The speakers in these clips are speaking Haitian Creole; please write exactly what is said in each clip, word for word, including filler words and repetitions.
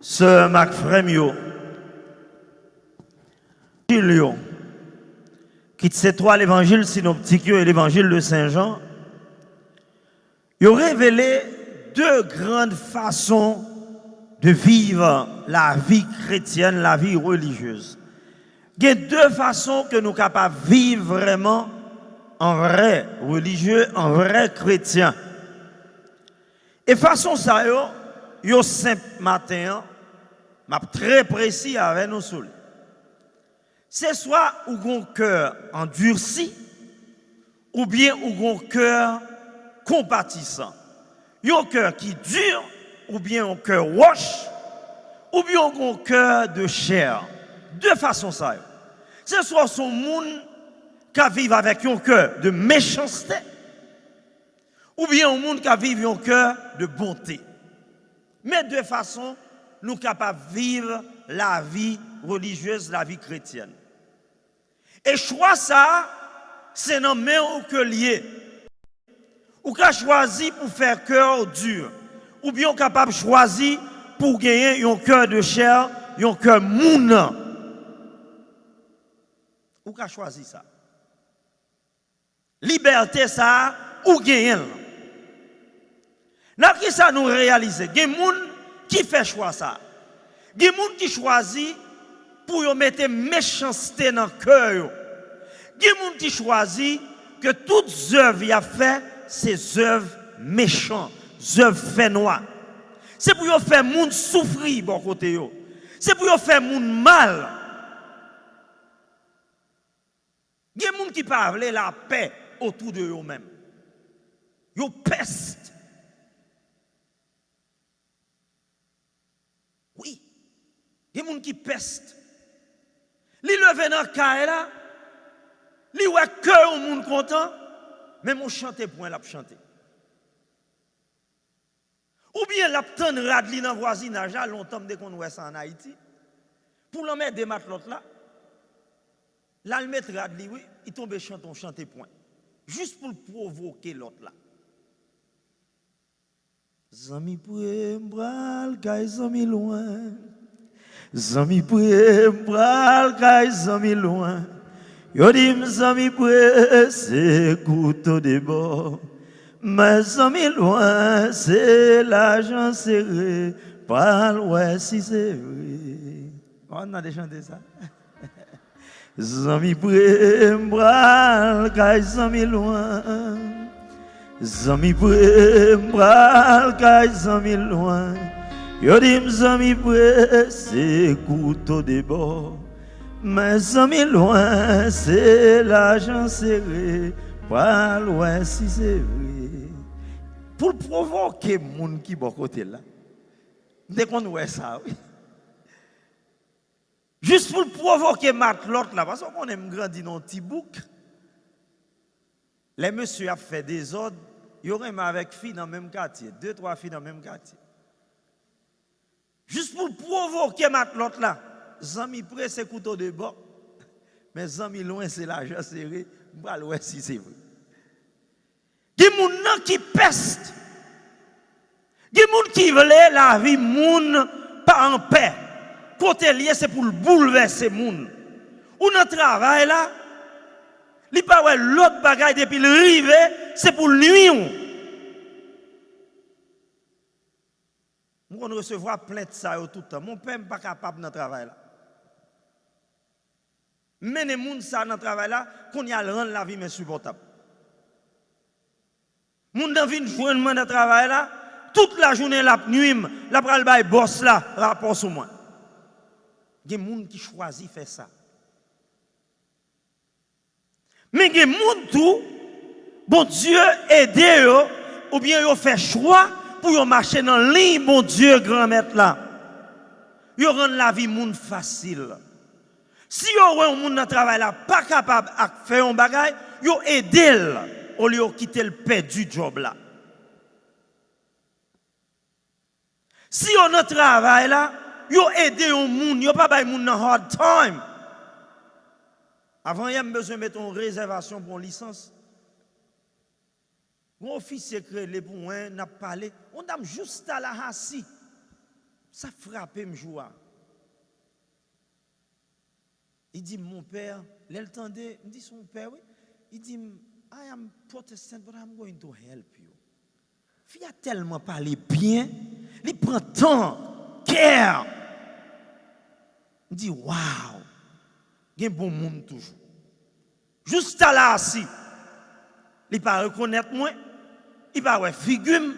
Sè m ak frè m yo, levanjil yo, kit se twa levanjil sinoptik yo e levanjil de Sen Jan, yo revele de grann fason de viv lavi kretyèn, lavi relijyez. Gen de fason ke nou kapab viv vrèman an vrè relijye, an vrè kretyen. E fason sa yo, yo senp maten an, m ap trè presi avè nou sou li. Se swa ou gon kè andisi, oubyen ou gon kè konpatisan. Yon kè ki di, oubyen yon kè wòch, oubyen ou gon kè de chè. De fason sa yo. Se swa ou se yon moun k ap viv avèk yon kè de mechanste, oubyen yon moun k ap viv yon kè de bonte. Men de fason nou kapab viv lavi relijyez, lavi kretyèn. E chwa sa a, se nan men w ke l ye. Ou ka chwazi pou fè kè w di, oubyen w kapab chwazi pou w genyen yon kè de chè, yon kè moun. Ou ka chwazi sa. Libète sa a, ou genyen l. Nan kisa nou reyalize? Gen moun ki fè chwa sa a. Gen moun ki chwazi pou yo mete mechanste nan kè yo. Gen moun ki chwazi ke tout zèv y ap fè, se zèv mechan, zèv fènwa. Se pou yo fè moun soufri bò kote yo. Se pou yo fè moun mal. Gen moun ki pa vle lapè otou de yo menm. Yo pès. Wi. Gen moun ki pès. Li leve nan kay la, li wè ke yon moun kontan, menm yon chante pwen l ap chante. Oubyen l ap tann rad li nan vwazinaj la, lontan m te konn wè sa ann Ayiti. Pou l anmède matlòt la, l al met rad li, wi, li tonbe chante yon chante pwen. Jis pou l pwovoke lòt la. Zanmi pre, m pral kay zanmi lwen. Zanmi pre, m pral kay zanmi lwen. Yo di m zanmi pre, se kouto de bò. Men zanmi lwen, se lajan sere. Pral wè si se vre. Ou konn tande chante sa? Zanmi pre, m pral kay zanmi lwen. Zanmi pre, m pral kay zanmi lwen. Yo di m zanmi pre, se kouto de bò. Men zanmi lwen, se lajan sere. Pral wè si se vre. Pou l pwovoke moun ki bò kote l la. M te konn wè sa, wi. Jis pou l pwovoke matlòt la, paske w konnen m grandi nan yon ti bouk. Lè mesye ap fè dezòd, yo renmen avèk fi nan menm katye, de, twa fi nan menm katye. Jis pou l pwovoke matlòt la, zanmi pre se kouto de bò, men zanmi lwen se lajan sere, m pral wè si se vre. Gen moun nan ki pès. Gen moun ki vle lavi moun pa anpè. Kote l ye, se pou l boulvèse moun. Ou nan travay la, li pa wè lòt bagay depi l rive, se pou l nwi w. M konn resevwa plent sa yo tout tan. Monpè, m pa kapab nan travay la. M mennen moun sa nan travay la, kounye a l rann lavi m ensipòtab. Moun nan vin jwenn mwen nan travay la, tout lajounen l ap nwi m, l ap al bay bòs la rapò sou mwen. Gen moun ki chwazi fè sa. Men gen moun tou, Bondye ede yo, oubyen yo fè chwa pou yo mache nan liy Bondye Granmèt la. Yo rann lavi moun fasil. Si yo wè yon moun nan travay la pa kapab ak fè yon bagay, yo ede l olye yo kite l pèdi djòb la. Si yo nan travay la, yo ede yon moun, yo pa bay moun nan hard time. Avanyè m bezwen mete yon rezèvasyon pou yon lisans. Yon ofisye k rele pou mwen, n ap pale. Yon dam jis ta la asi. Sa frape m jou a. Li di m, "Mon père," lè l tande, m di, "Se yon pè, wi." Li di m, "I am Protestant, but I'm going to help you." Fi a tèlman pale byen, li pran tan, care. M di, "Wow, gen bon moun toujou." Jis ta la asi, li pa rekonèt mwen, li pa wè figi m,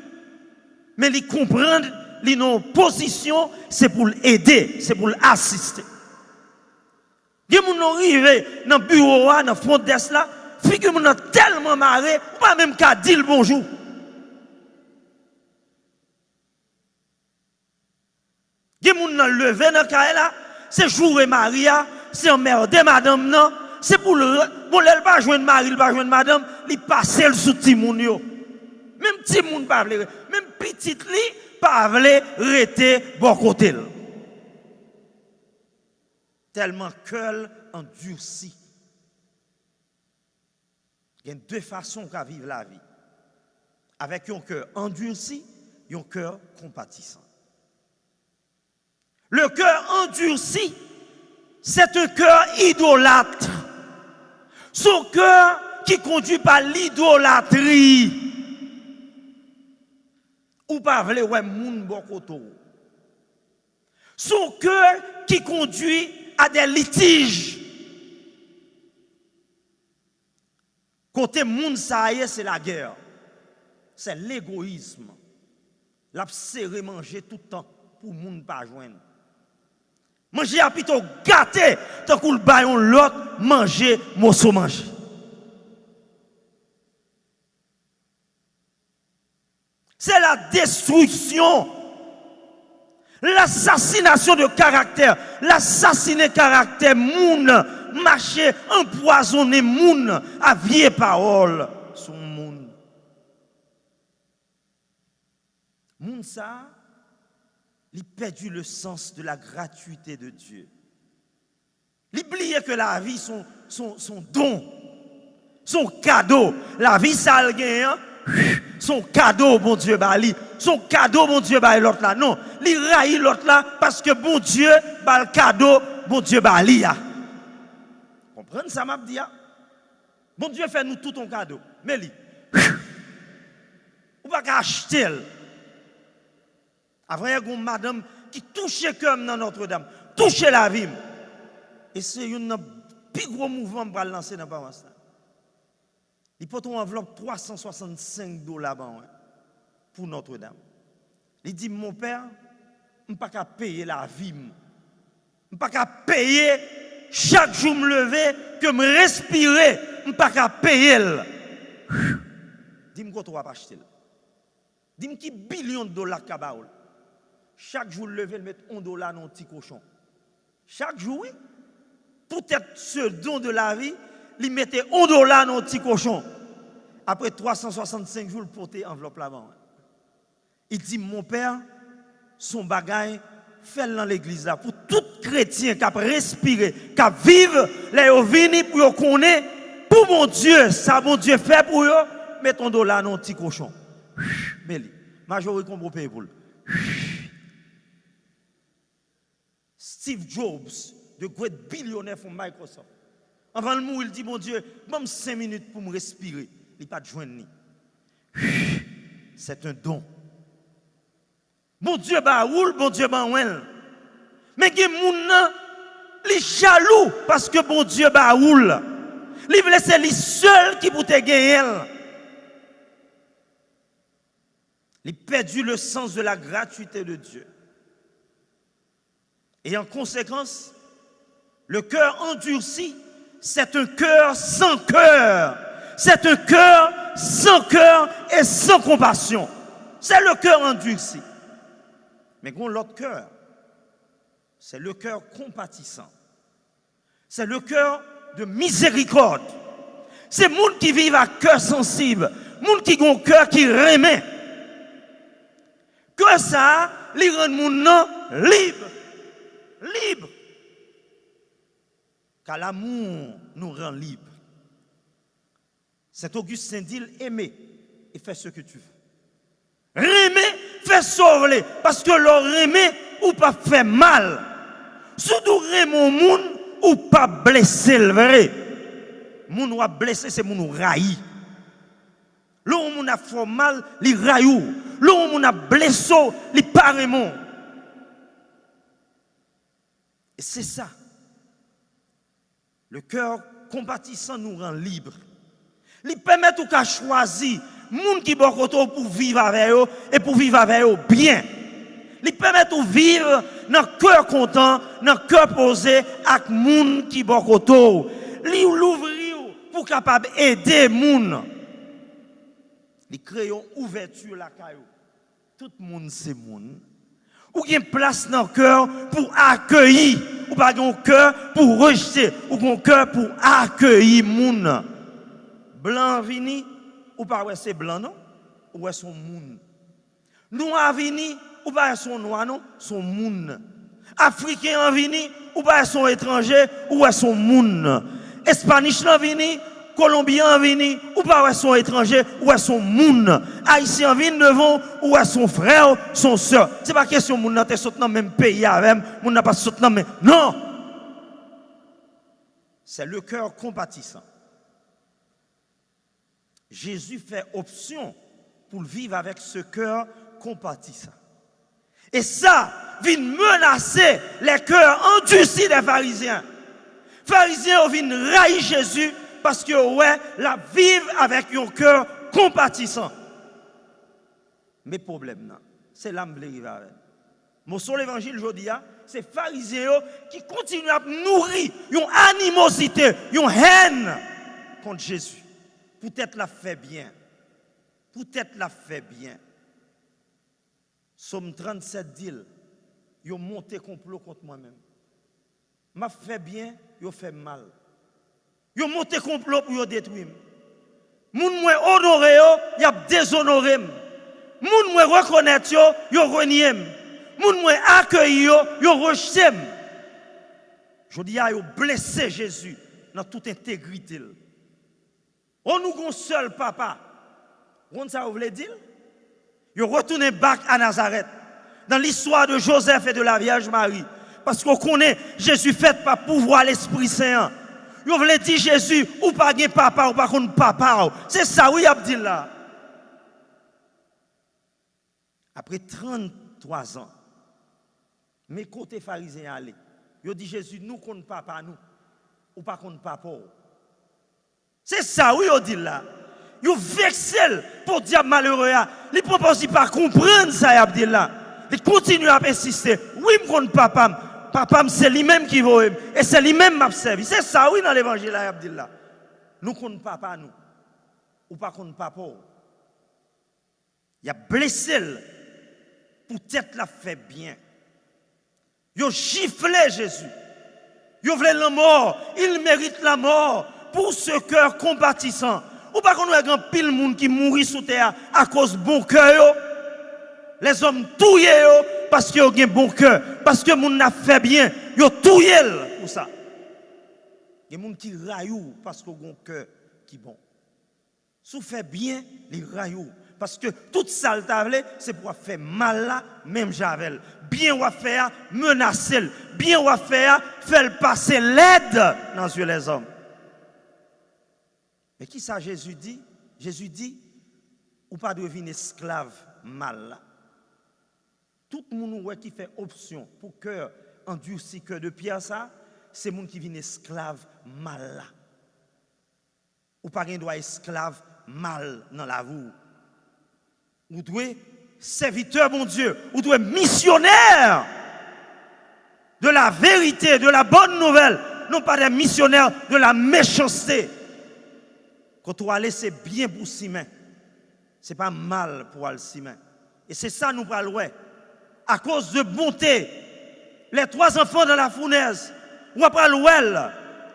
men li konprann li nan yon pozisyon, se pou l ede, se pou l asiste. Gen moun nou rive nan biwo a, nan front desk la, figi moun nan tèlman mare, ou pa menm ka di l bonjou. Gen moun nan leve nan kay la, se joure mari a, se anmède madanm nan, se pou l, bon, lè l pa jwenn mari, l pa jwenn madanm, li pase l sou timoun yo. Menm timoun pa vle, menm pitit li pa vle rete bò kote l. Tèlman kè l andisi. Gen de fason w ka viv lavi. Avèk yon kè andisi, yon kè konpatisan. Le cœur endurci, c'est un cœur idolâtre. C'est un cœur qui conduit par l'idolâtrie. Ou pa vle wè moun bò kote w. C'est un cœur qui conduit à des litiges. Kote moun sa a ye, se lagè. Se legoyis. L ap sere manje tout tan pou moun pa jwenn. Manje a pito gate tankou l bay yon lòt manje, moso manje. C'est la destruction, l'assassination de caractère, l asasinen karaktè moun, mache anpwazonnen moun a vye pawòl sou moun. Moun sa a, li pèdi le sens de la gratuité de Dieu. Li bliye ke lavi se yon, se yon, se yon don. Se yon kado. Lavi sa l genyen an, se yon kado Bondye ba li. Se yon kado Bondye bay lòt la. Non, li rayi lòt la paske Bondye ba l kado Bondye ba li a. Konprann sa m ap di a? Bondye fè nou tout yon kado. Men li. Ou pa ka achte l. Avanyè, gen yon madanm ki touche kè m nan Nòtredam, touche lavi m. E se youn nan pi gwo mouvman m pral lanse nan pawas la. Li pote yon anvlòp twa san swasannsenk dola ban mwen pou Nòtredam. Li di m, "Mon pè, m pa ka peye lavi m. M pa ka peye chak jou m leve, ke m respire, m pa ka peye l." Di m kote w ap achte l. Di m ki bilyon dola k ka ba w l. Chak jou l leve, l met yon dola nan yon ti kochon. Chak jou, wi. Poutèt ce don de la vie, li mete yon dola nan yon ti kochon. Apre twa san swasannsenk jou, l pote anvlòp la ban mwen. Li di m, "Mon pè, se yon bagay, fè l nan legliz la pou tout kretyen k ap respire, k ap viv, lè yo vini pou yo konnen, pou Bondye, sa Bondye fè pou yo, met yon dola nan yon ti kochon." Men li. Majori konbo peye pou l. Steve Jobs, the great billionaire from Microsoft. Anvan l mouri, l di Bondye, "Ban m senk minit pou m respire." Li pa t jwenn li. C'est un don. Bondye ba ou l, Bondye ban mwen l. Men gen moun nan, li jalou paske Bondye ba ou l. Li vle se li sèl ki pou te genyen l. Li pèdi le sens de la gratuité de Dieu. Et en conséquence, le cœur endurci, c'est un cœur sans cœur. C'est un cœur sans cœur et sans compassion. C'est le cœur endurci. Men gen yon lòt kè. C'est le cœur compatissant. C'est le cœur de miséricorde. Se moun ki viv ak kè sansib, moun ki gen yon kè ki renmen. Kè sa a, li rann moun nan lib. Lib. Car l'amour nous rend libres. Saint Augustin di l, "Aimez et fais ce que tu veux." Renmen, fè sa w vle. Paske lè w renmen, ou p ap fè mal. Si w di w renmen yon moun, ou p ap blese l vre. Moun w ap blese, se moun ou rayi. Lè yon moun ap fè w mal, li rayi w. Lè yon moun ap blese w, li pa renmen w. E se sa. Le cœur compatissant nous rend libre. Li pèmèt ou ka chwazi moun ki bò kote w pou viv avè yo e pou viv avè yo byen. Li pèmèt ou viv nan kè kontan, nan kè poze ak moun ki bò kote w. Li louvri w pou w kapab ede moun. Li kreye yon ouvèti lakay ou. Tout moun se moun. Ou gen plas nan kè w pou akeyi. Ou pa gen yon kè pou rejte. Ou gen yon kè pou akeyi moun. Blan an vini, ou pa wè se blan non. Ou wè se yon moun. Nwa a vini, ou pa wè se yon nwa non, se yon moun. Afriken an vini, ou pa wè se yon etranje, ou wè se yon moun. Espanich lan vini, Kolonbyen an vini, ou pa wè se yon etranje, ou wè se yon moun. Ayisyen an vin devan w, ou wè se yon frè w, se yon sè w. Se pa kesyon moun nan te sot nan menm peyi avè m, moun nan pa t sot nan menm. Non! C'est le cœur compatissant. Jezi fè opsyon pou l viv avèk ce cœur compatissant. E sa vin menase les cœurs endurcis des Pharisiens. Farizyen yo vin rayi Jezi paske yo wè l ap viv avèk yon kè konpatisan. Men pwoblèm nan, se la m vle rive avè l. Moso levanjil jodi a, se Farizyen yo ki kontinye ap nouri yon animozite, yon hèn kont Jezi. Poutèt l ap fè byen. Poutèt l ap fè byen. Sòm trannsèt di l, yo monte konplo kont mwen menm. M ap fè byen, yo fè m mal. Yo monte konplo pou yo detwi m. Moun mwen onore yo, y ap dezonore m. Moun mwen rekonèt yo, yo renye m. Moun mwen akeyi yo, yo rejte m. Jodi a, yo blese Jezi nan tout entegrite l. O, nou gon sèl papa. Ou konn sa yo vle di l? Yo retounen back a Nazarèt. Dans l'histoire de Joseph et de la Vierge Marie. Paske w konnen Jezi fèt pa pouvwa Lespri Sen an. Yo vle di Jezi, ou pa gen papa, ou pa konn papa w. Se sa wi y ap di l la. Apre tranntwa zan, men kote Farizyen ale. Yo di Jezi, nou konn papa nou, ou pa konn papa w. Se sa wi yo di l la. Yo vekse l, podyab malere a. Li pran pòz li pa konprann sa y ap di l la. Li kontinye ap ensiste. Wi, m konn papa m. Papa m se li menm ki voye m. E se li menm m ap sèvi. Se sa wi nan levanjil la y ap di l la. Nou konn papa nou. Ou pa konn papa w. Y ap blese l poutèt l ap fè byen. Yo jifle Jezi. Yo vle lanmò. Il mérite la mort pour ce cœur compatissant. Ou pa konn wè gen anpil moun ki mouri sou tè a akoz bon kè yo? Lèzòm touye yo paske yo gen bon kè. Paske moun nan ap fè byen, yo touye l pou sa. Gen moun ki rayi w paske w gen yon kè ki bon. Si w fè byen, li rayi w. Paske tout sa l ta vle, se pou w ap fè mal la menm jan avè l. Byen w ap fè a, menase l. Byen w ap fè a, fè l pase lèd nan zye lèzòm. Men ki sa Jezi di? Jezi di, ou pa dwe vin esklav mal la. Tout moun ou wè ki fè opsyon pou kè andisi, kè de pyè sa, se moun ki vin esklav mal la. Ou pa gen dwa esklav mal nan lavi w. Ou dwe sèvitè Bondye. Ou dwe misyonè de la vérité, de la bonne nouvelle, non pas des missionnaires de la méchanceté. Kote w ale, se byen pou w simen. Se pa mal pou w al simen. E se sa nou pral wè. Akoz de bonte, les trois enfants dans la fournaise, w ap pral wè l.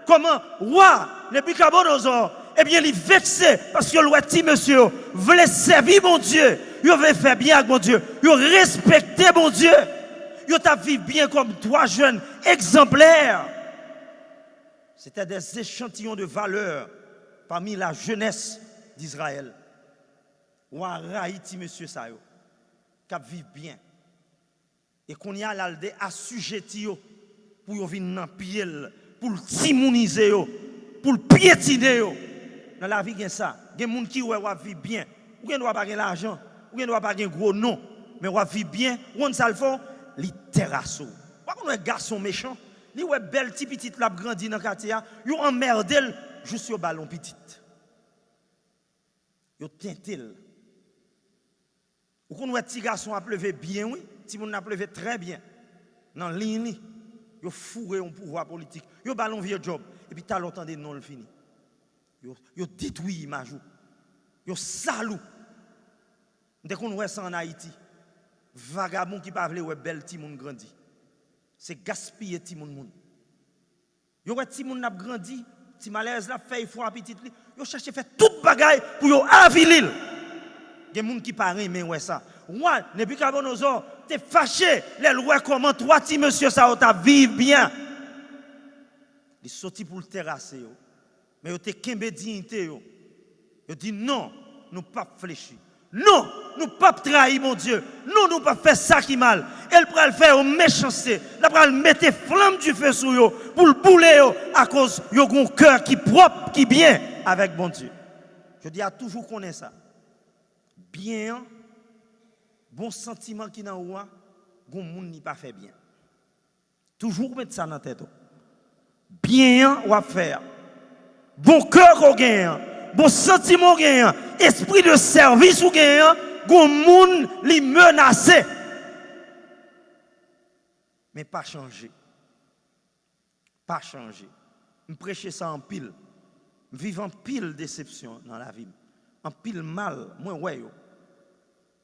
Kòman wa Nebikadnezè, ebyen, li vekse paske l wè ti mesye yo vle sèvi Bondye, yo vle fè byen ak Bondye, yo respekte Bondye. Yo t ap viv byen kòm twa jèn egzanplè. C'était des échantillons de valeur parmi la jeunesse d'Israël. Wa rayi ti mesye sa yo k ap viv byen. E kounye a, l al de asijeti yo pou yo vin nan pye l, pou l timounize yo, pou l pyetine yo. Nan lavi gen sa. Gen moun ki wè w ap viv byen. Ou gen dwa pa gen lajan, ou gen dwa pa gen gwo non, men w ap viv byen. Ou konn sa l fè w? Li terase w. Ou pa konn wè gason mechan? Li wè bèl ti pitit l ap grandi nan katye a, yo anmède l, jis yo ba l yon pitit. Yo tente l. Ou konn wè ti gason ap leve byen, wi. Timoun ap leve trè byen. Nan liy li, yo foure yon pouvwa politik. Yo ba l yon vye djòb. Epi talè w tande non l fini. Yo, yo detwi imaj ou. Yo sal ou. M te konn wè sa ann Ayiti. Vagabon ki pa vle wè bèl timoun grandi. Se gaspiye timoun moun. Yo wè timoun n ap grandi, ti malerèz la ap fè efò a pitit li, yo chèche fè tout bagay pou yo avili l. Gen moun ki pa renmen wè sa. Wa Nebikadnezè te fache lè l wè kòman twa ti mesye sa yo t ap viv byen. Li soti pou l terase yo, men yo te kenbe diyite yo. Yo di, "Non, nou p ap flechi. Non, nou p ap trayi Bondye. Non, nou p ap fè sa ki mal." E l pral fè yo mechanste. L pral mete flanm dife sou yo pou l boule yo akoz yo gen yon kè ki pwòp, ki byen avèk Bondye. Jodi a, toujou konnen sa. Byen an, bon santiman ki nan ou a, gon moun li pa fè byen. Toujou met sa nan tèt ou. Byen an w ap fè a, bon kè ke w genyen an, bon santiman w genyen an, espri de sèvis ou genyen an, gon moun li menase. Men pa chanje. Pa chanje. M preche sa anpil. M viv anpil desepsyon nan lavi m. Anpil mal, mwen wè yo.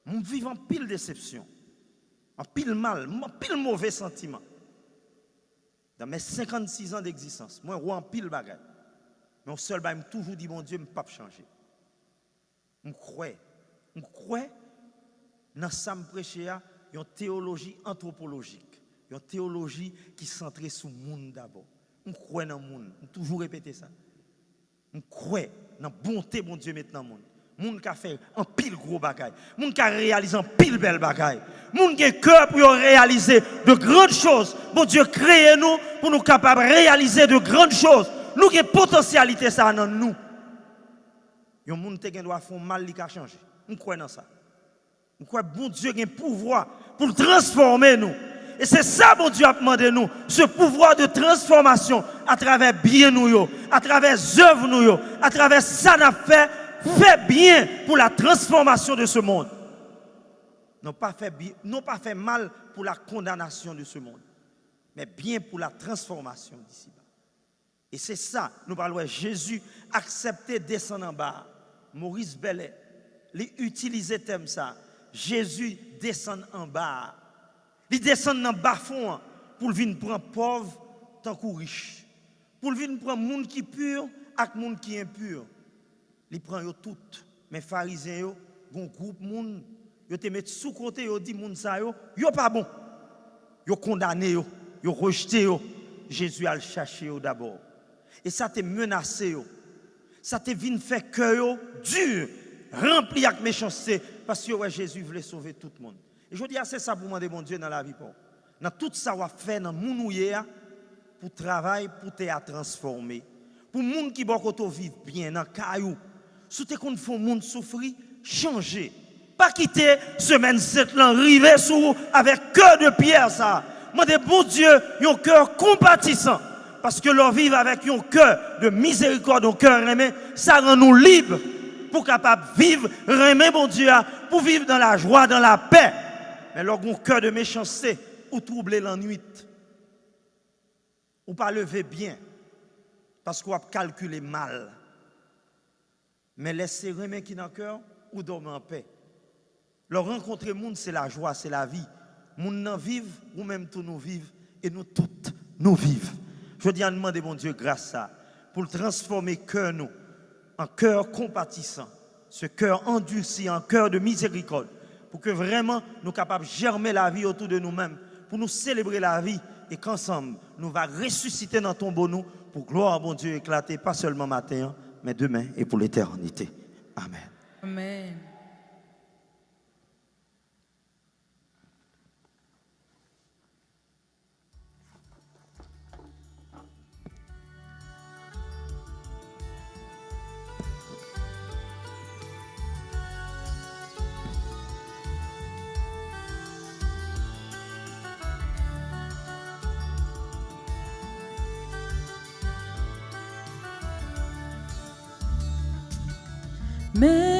M viv anpil desepsyon. Anpil mal, anpil move santiman. Dans mes cinquante-six ans d'existence, mwen wè anpil bagay. Men yon sèl bagay, m toujou di Bondye, m p ap chanje. M kwè. M kwè nan sa m preche a, yon teyoloji antwopolojik, yon teyoloji ki santre sou moun dabò. M kwè nan moun. M toujou repete sa. M kwè nan bonte Bondye met nan moun. Moun ka fè anpil gwo bagay. Moun ka reyalize anpil bèl bagay. Moun gen kè pou yo reyalize de grandes choses. Bondye kreye nou pou nou kapab reyalize de grandes choses. Nou gen potansyalite sa a nan nou. Yon moun te gen dwa fè w mal, li ka chanje. M kwè nan sa. M kwè Bondye gen pouvwa pou l transfòme nou. E se sa Bondye ap mande nou, ce pouvoir de transformation, atravè byen nou yo, atravè zèv nou yo, atravè sa n ap fè, fè byen pour la transformation de ce monde. Non pa fè byen, non pa fè mal pour la condamnation de ce monde, men byen pour la transformation d'ici-bas. E se sa, nou pral wè Jezi aksepte desann anba a. Maurice Bellay, li itilize tèm sa, Jezi desann anba a. Li desann nan bafon an pou l vin pran pòv tankou rich. Pou l vin pran moun ki pi ak moun ki enpi. Li pran yo tout. Men Farizyen yo, gon gwoup moun, yo te met sou kote, yo di moun sa yo, yo pa bon. Yo kondane yo, yo rejte yo. Jezi al chache yo dabò. E sa te menase yo. Sa te vin fè kè yo di, ranpli ak mechanste, paske yo wè Jezi vle sove tout moun. E jodi a, se sa pou w mande Bondye nan lavi pa w. Nan tout sa w ap fè, nan moun ou ye a, pou travay pou tè a transfòme. Pou moun ki bò kote w viv byen, nan kay ou. Si w te konn fè yon moun soufri, chanje. Pa kite semèn sent lan rive sou ou avèk kè de pyè sa a. Mande Bondye yon kè konpatisan. Paske lè w viv avèk yon kè de mizerikòd, yon kè renmen, sa rann ou lib pou w kapab viv, renmen Bondye a, pou viv dans la joie, dans la paix. Men lè w gen yon kè de mechanste, ou twouble lannwit. Ou pa leve byen, paske w ap kalkile mal. Men lè se renmen ki nan kè w, ou dòmi anpè. Lè w rankontre moun, se lajwa, se lavi. Moun nan viv, ou menm tou nou viv, e nou tout, nou viv. Jodi a, n mande Bondye gras sa, pou l transfòme kè nou an kè konpatisan, ce cœur endurci en cœur de miséricorde, pou ke vrèman nou kapab jèmen lavi otou de nou menm, pou nou selebre lavi, e kansanm nou va resisite nan tonbo nou, pou glwa Bondye eklate, pa sèlman maten an, men demen e pou letènite. Amèn. Amèn. Men